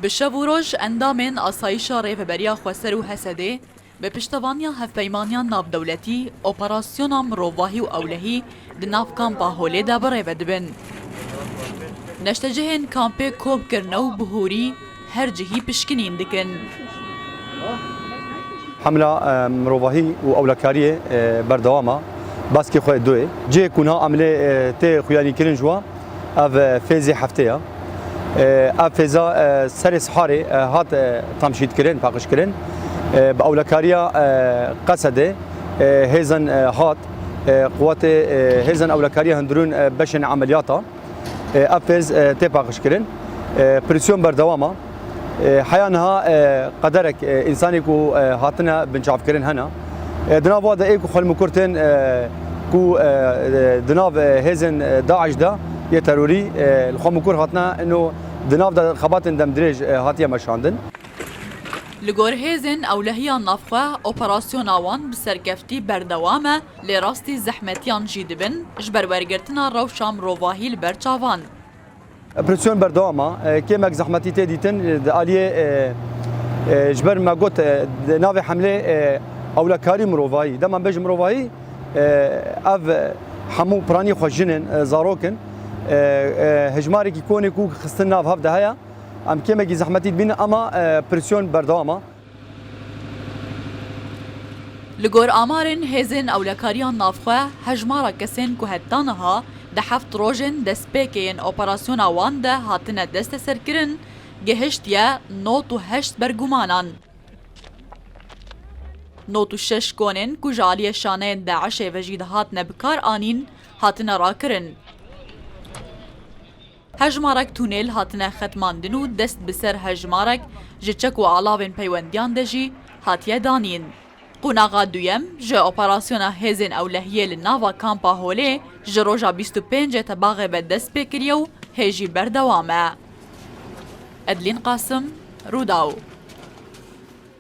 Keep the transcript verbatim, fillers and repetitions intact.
Bi şev û roj endamên Asayîşa Rêveberiya Xweser û Hesedê bi piştevaniya Hevpeymaniya Navdewletî operasyona mirovahî û ewlehî di nav kampa Holê de bi rê ve dibin. Neştecihên kampê kom kirine û bi hûrî her cihî pişkinîn dikin. Hemla e, mirovahî û ewlekariyê e, berdewam e. Baskê xwe duyê. Cihê ku niha em lê e, tê xuyanîkirin ji we, ev e, fêzê heftê ye. E, Ev fêza e, serê siharê e, hat e, temşîtkirin, paqijkirin. E, Bi ewlekariya e, Qesedê e, hêzên e, hat, e, quwetê e, hêzên ewlekariya hundirûn e, beşên emeliyata. E, Ev fêz e, tê paqijkirin. E, Presyon berdewam e. E, Heya niha e, qederek e, însanê ku e, hatine binçavkirin hene. E, Di nav wa de ê ku xwe li mikur tên e, ku e, e, di nav e, hêzên e, DAIŞ de yê terorî e, li xwe mikur hatine, ino di nav de xebatên demdirêj e, hatiye meşandin. Li gor hêzên ewlehiya navxwe operasyona wan bi serkeftî berdewam e, lê rastî zehmetiyan jî dibin ji ber wergirtina rewşa mirovahî li ber çavan. Operasyon berdewam e. E, Kêmek zehmetî tê dîtin, e, di aliyê e, e, ji ber me got e, di navê hemlê e, ewlekarî mirovahî. Dema bêjim mirovahî, e, ev hemû piranî xwe jin in, e, zarok in. E, e, Hejmarekî konê ku xistin nav hev de heye. Em kêmekî zehmetî dibînin, ama e, operasyon berdewam e. Li gor amarên hêzên ewlekariya navxwe, hejmara kesên ku heta niha di heft rojên destpêkê yên operasyona wan de hatine desteserkirin, gihiştiye nod û heşt bergumanan. Nod û şeş konên ku ji aliyê şaneyên DAIŞê ve jî dihatine bikaranîn, hatine rakirin. Hejmarek tunêl hatine xetmandin û dest bi ser hejmarek ji çek û alavên peywendiyan de jî hatiye danîn. Qonaxa duyem ji operasyona hêzên ewlehiyê li nava kampa Holê ji roja bîst û pêncê Tebaxê ve dest pê kiriye û hê jî berdewam e. Edlîn Qasim, Rûdaw.